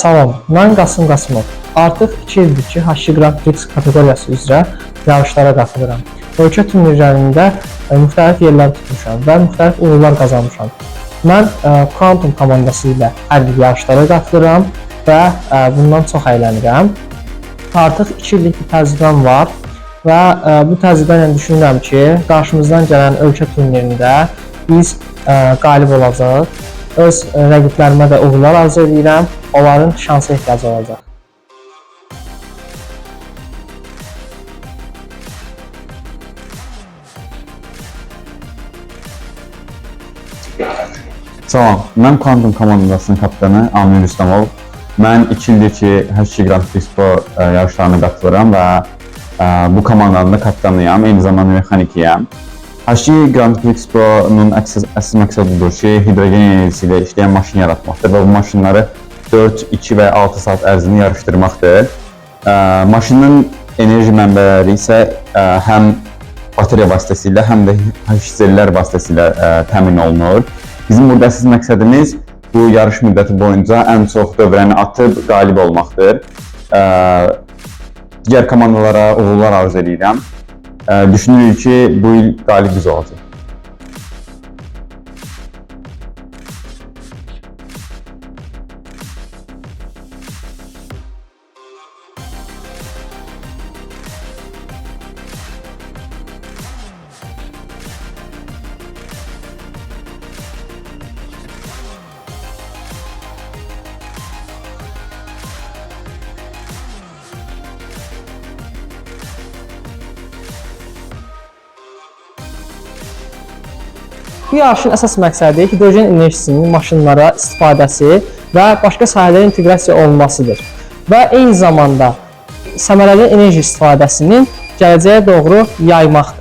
Salam, mən Qasım Qasımov. Artıq 2 ildir ki, H2 Grand Prix kateqoriyası üzrə yarışlara qatılıram. Ölkə turnirlərində müxtəlif yerlər tutmuşam və müxtəlif uğurlar qazanmışam. Mən Quantum komandası ilə hər il yarışlara qatılıram və bundan çox əylənirəm. Artıq 2 illik bir təcrübəm var və bu təcrübə ilə düşünürəm ki, qarşımızdan gələn ölkə turnirində biz qalib olacağıq. Öz rəqiblərimə də uğurlar arzu edirəm. Onların şansa ehtiyacı olacaq. Salam, mən Quantum komandasının kapitanı Amir Rüstəmov. Mən 2 ildir ki, H2 Grand Prix Pro yarışlarına qatılıram və bu komandanın da kapitanıyam, eyni zamanda mexanikiyəm. H2 Grand Prix Pro-nun əsas məqsədi budur ki, hidrogen enerjisi ilə işləyən maşın yaratmaqdır və bu maşınları 4, 2 və 6 saat ərzində yarışdırmaqdır. Maşının enerji mənbələri isə həm batereya vasitəsilə, həm də H-zellər vasitəsilə təmin olunur. Bizim burada əsas məqsədimiz bu yarış müddəti boyunca ən çox dövrəni atıb qalib olmaqdır. Digər komandalara uğurlar arzu edirəm. Düşünürük ki, bu il qalib biz olacağıq. Bu yarışın əsas məqsədi hidrogen enerjisinin maşınlara istifadəsi və başqa sahələrə inteqrasiya olunmasıdır. Və eyni zamanda səmərəli enerji istifadəsinin gələcəyə doğru yaymaqdır.